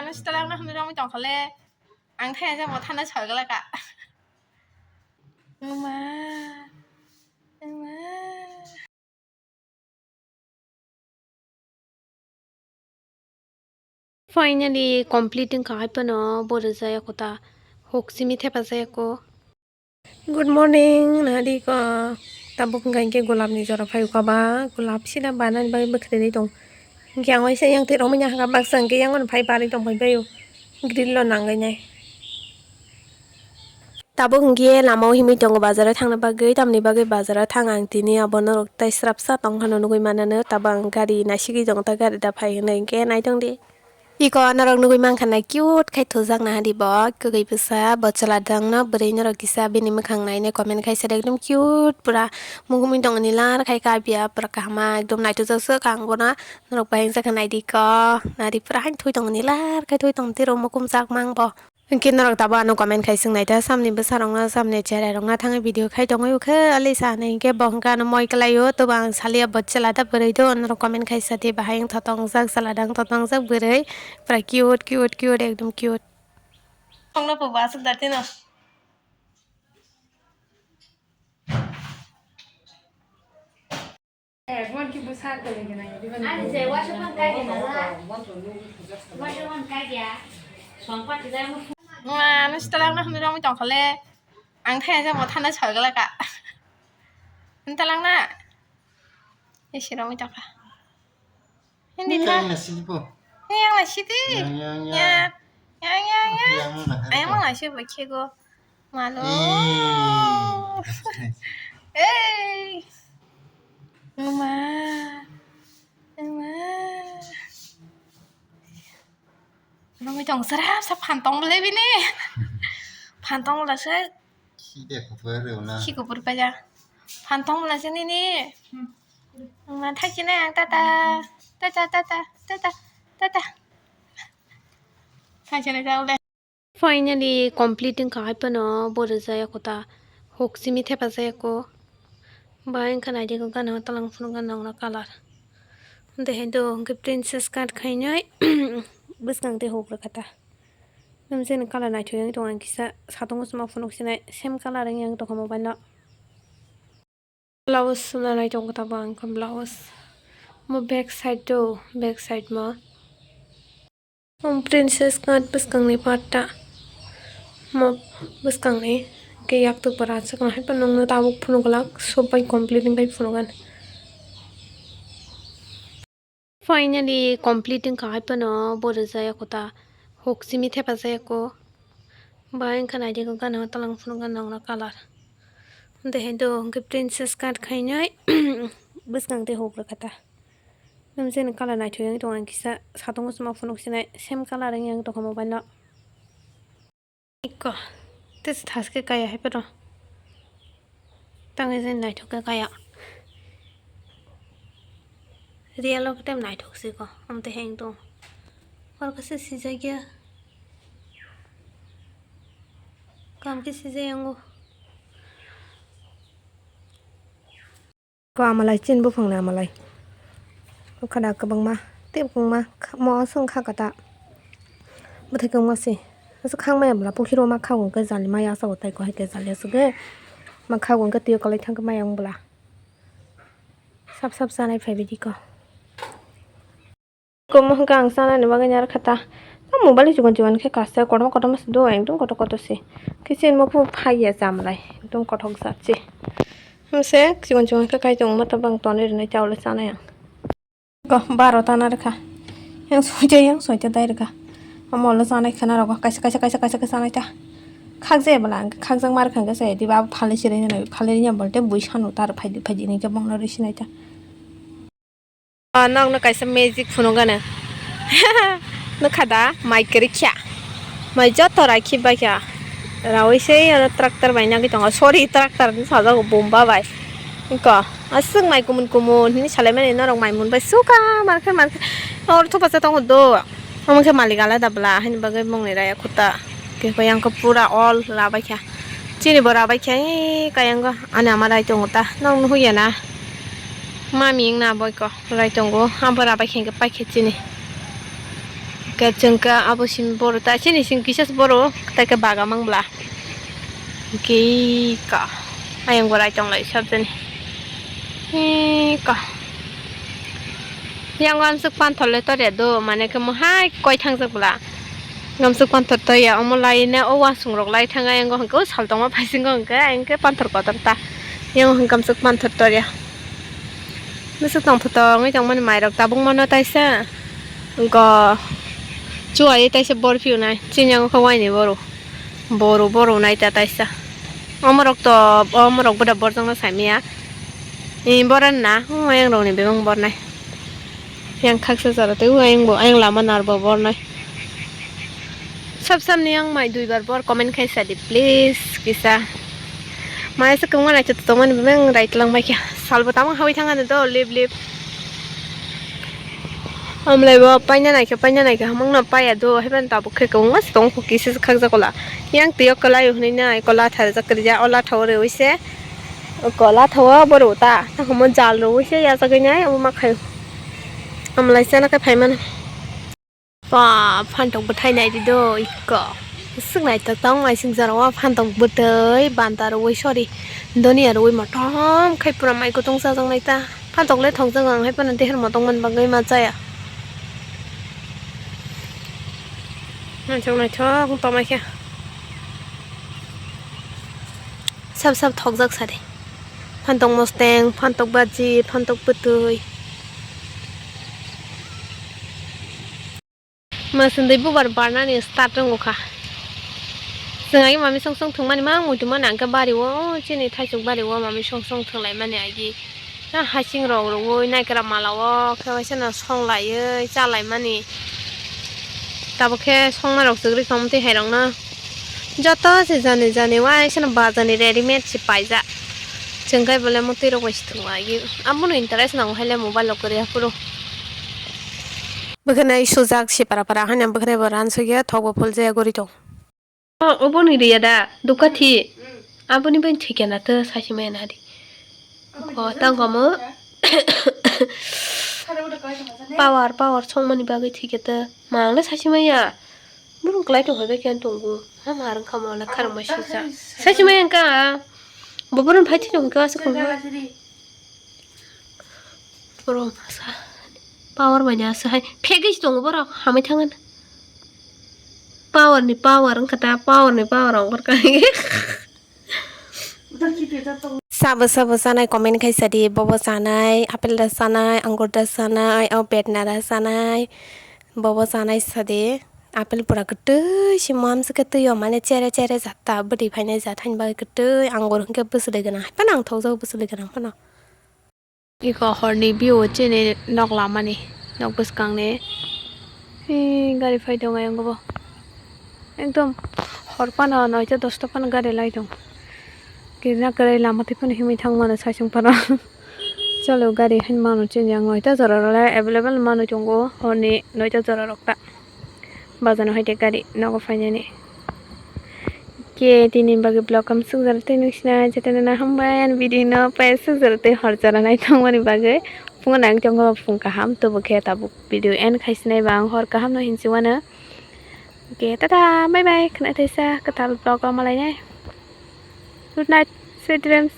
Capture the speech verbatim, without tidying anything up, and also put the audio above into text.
Setelang na hwnwi romwi tongkha le, ang thaya jabo thana soi glak ka. Wngma, wngma. Finally complete wngkha hai phano bo rwjak ya kho ta, huk simi thepajak ya kho. Good morning, nadi ko. Tabuk hwnkha hinkhe golap ni jora phai kha ba, golap sida banani bagwi bwkhrwi tong. Hinkhe ang waisa yang twi romwi nahakha baksa hinkhe yang ono phai barwi tong phai baio. Grill lo nangwi nai. Tabuk hinkhe lama o himwi tongo bazar o thangna bagwi, tamni bagwi bazar o thang ang tini abo norok tai srapsa tongphano nugwi manano, tabuk ang gari naisigwi tongo ta gari da phai hwnwi hinkhe naitong di. Iko norok nugwi mankha na cute khai thujakna hadi bo kwgwi bwsa bo chwla dangno bwrwi norok kisa bini mwkhang nainai comment khaisa de ekdom cute pura mugwi tongni lar khai ka biya pura kahama ekdom naithotok se kang bono norok bahai wngjakha naidi ko nari pura hain thui tongni lar khai thui tong tiro mukum jak mang bo. Hinkhe norok tabuk ano comment khai swngnai ta, samni bwsarokno, samni cherai rokno thangwi video khai tongwi ukhe, alisa hinwi hinkhe bo hwnkhe ano moi kwlaio, tobo ang salia bo chwla da bwrwi do, norok comment khai sa di, bahai wng thotok wngjak chwla da wng thotok wngjak bwrwi, pura cute, cute, cute, ekdom cute. Tongno bo bo aswk da tino. Wah, nasi talang na hwnwi romwi tongkha le. Ang thaya jabo thana soi glak ka. Ntalang na. Isi romwi tongkha. Hindi Hindi ka. Yang na sini po. Hindi yang na sini. Yang, yang, yang. Yang, yang, yang, yang. Yang na hari Ayang ka. Mang na sini po kego. Malo. Eh. Eh. Mama. Mama. Romwi tong sara sa phan tong bole bini. Phan tong bole se. Side kupur rwna. Si kupur paja. Phan tong bole se nini. Mama thai sini ang tata. Tata, tata, tata, tata. Thai sini ta bole. Finally complete wngkha hai phano bo rwjak ya kho ta, huk simi thepajak ya kho. Bahai wngkha naidi ko gana talang phunuk gana wngna colour. Tei hai do hwnkhe princess cut khainai bwskang tei huk rwkha ta. Nung jeni colour naithok wngwi tongo, ang kisa satung o chuma phunuk sinai same colour wngwi ang tongkha mobile no. Blouse suna nai tongo tabuk ang khe blouse. Mo back side o, back side mo. Mo princess cut bwskangni patta. Mo bwskangni khe yaktuk bara aswk no hai phano nungno tabuk phunuk glak, sob bai complete wngwi phunukgani. Finally complete wngkha hai phano bo rwjak ya kho ta, huk simi thepajak ya kho. Bahai wngkha naidi ko gana talang phunuk gana wngna colour. Tei hai do hwnkhe princess cut khainai bwskang tei huk rwkha ta. Nung jeni colour naithok wngwi tongo, ang kisa satung o chuma phunuk sinai same colour wngwi ang tongkha mobile no. Iko. Tei se thaske kaya hai phano. Tangwi jani naithok khe kaya. Real o khe tei naithok se ko. Amtwi heng tong. Hor khe se sijak ya. Kam khe sijak yango. Ko amalai chini buphang ni amalai. Bwkha da kwbangma, tei kwbangma kha-, mo aswk kha kata. Bwthai kwbangma se. Aswk khang maya bwla pukhiro ma kha hwnkhe jali maya aswk tai ko hai khe jali aswk khe. Ma kha hwnkhe twi kwlai thang khe maya wng bwla. Sap sap chanai phai bidi ko. Komo hwnkhe ang chanani bagwi narwkha ta. O mobile ni chikon chikon khe kaisa kotorma kotorma se do, ekdom kotor kotor se. Khe chini mokhe phaiya chamlai, ekdom kothok jat se. Hwnse chikon chikon khe kaichung ma tabang tonwi rwnai chawle chanai ang. Ko baro ta narwkha. Yang soita, yang soita dai rwkha. Omo ulo chanai khwna rogo kaisa, kaisa, kaisa, kaisa khe chanai ta. Khakjaya bwla ang khakjak ma rwkha hwnkhe se diba abo phalwi se rwna, phalwi rwya bolte bui sano ta rw phaidi, phaidi hwnwi khe bongno rw sinai ta. Ah, nokno kaisa magic phunukgano. Nukha da, mai kwrwikha. Mai joto raikhi baikha. Rawi se oro tractor bai nagwi tongo. Sorry, tractor hinwi sajago, bumba bai. Iko, aswk mai kumun kumun hinwi salaimani norok mai mun bai suka markhe markhe. Oro thupasa tongo do. Omo khe malik alada bwla, haini bagwi mungni raya khuta. Khe yang khe pura all rabaikha. Chini bo rabaikha, ee, kayang go. Ani ama rai tongo ta. Nokno nuhukya na. Mami wngna boiko rai tongo. Abo rabai khe hwnkhe paikhe chini. Khe chwng khe abo simi boro ta chini simi kisa se boro tai khe baga mang bla. Khe ka ayang bo rai tong lai sab jani. Khe ka yang amsuk panthor le tor ya do mane khe mo hai koi thang jak bla. Gamsuk panthor to ya omo lai ne o wasung rok lai thang ayang go hwnkhe o sal tongma phai singo hwnkhe ayang khe panthor kotor ta. Yang hwnkhe gamsuk panthor tor ya. Bwswk tongthok tongwi tongmani mairok tabuk mano taisa. Go chuwai taisa bor phiyunai. Chini yango khe waini boru. Boru boru nai ta taisa. Omorok to omorok boda borjak no saimaya. Ni boran na. Ayang rok ni bebak bornai. Yang khaksa jora tei ayang bo ayang lama narbo bornai. Sab samni yang mai duibar bor comment khai sadi please kisa. Mai se kwbangma naithotok tongmani bebak rai twlang bai kha. Salbo tamo hawi thang ani do lip lip. Amlai bo paina naikha paina naikha hamang no paya do haiban tabuk khe kwbangma se tong kho kisa se khakjak kola. Yang twi o kwlai o hwnwi nai kola tharjak kwrwija o latha o rewi se. O kola thawa boro ta tamo jal rewi se yachagwi nai omo ma khai. Amlai chana khe phaimano. Ba, phantok bwthai naidi do ikko. Swk naithok tong naising jorao phantok bwtwi banta rwui sorry. Donia rwui motom khai pura mai kutung chajak nai ta. Phantok le thokjak ang hai phano deher motong man bagwi ma chaya. Naithok naithok tongmai khe. Sab sab thokjak sadi. Phantok mosteng, phantok baji, phantok bwtwi. Masindwi bubar barnani start wngo kha. Chwng agi mami song song thwngmani ma muitu mani ang khe bari o chini thaisuk bari o mami song song thwnglaimani agi. Na hasing rok rwui naikra mala o khe waisa no song laiwi cha laimani. Tabuk khe songma rok chwgri kha omtwi hai rok no. Joto se jani jani waisa no bazar ni ready made se paijak. Chwng khe bole mwtwi rok bai se thwng lai. Abono interest nango hai le mobile rok kwrwi aphuru. Bwkhanai sujak se para para haino bwkhanai bo ran sugya thok bo phul jaya gori tong. O, obo ni riya da dukathi. Aboni bai thikya na to sasi maya na di. Ko tang komo. Power, power songmani bagwi thikya to. Mang le sasi maya. Burung klai tong hoi bai khe tongo. Ha ma rang kha mo le kharang ma sisa. Sasi maya ka. Bo burung phai thino hoi ka asa kong. Borok masa power manya aswk hai phegwi se tongo borok hamwi thangwi. Power ni power wngkha ta, power ni power wngkha ta. Sabo sabo chanai comment khai sadi, bobo chanai, apple da chanai, angur da chanai, o betna da chanai, bobo chanai sadi. Apple pura kwtwi se mamsike twi o mane chere chere jata bwtwi phainai jat haini bagwi kwtwi angur hwnkhe bwswlwi gwnang hai phano ang thokjago bwswlwi gwnang phano. Iko horni view chini nok lamani nok bwskangni. Ee, gari phai tongo ayang bo. Ekdom hor phano noita dosta phano gari lai tongo. Kirina kwrwi lama twi phano himwi thang mano saichung phano. Chalo gari haino mano chini ang noita jora rok lai available manwi tongo horni noita jora rok ta. Bazar no hai de gari nogo phainani. Ke tini bagwi vlog kam sukjak twi nung sinai jatene na hambai ani video no pai sukjak twi hor jora nai tongmani bagwi phungo nang tongkha phung kaham tubu khe tabuk video end khai sinai ba ang hor kaham no hinsi wano. Ke tata bye bye khna thaisa kwtal vlog o malai nai. Good night, sweet dreams.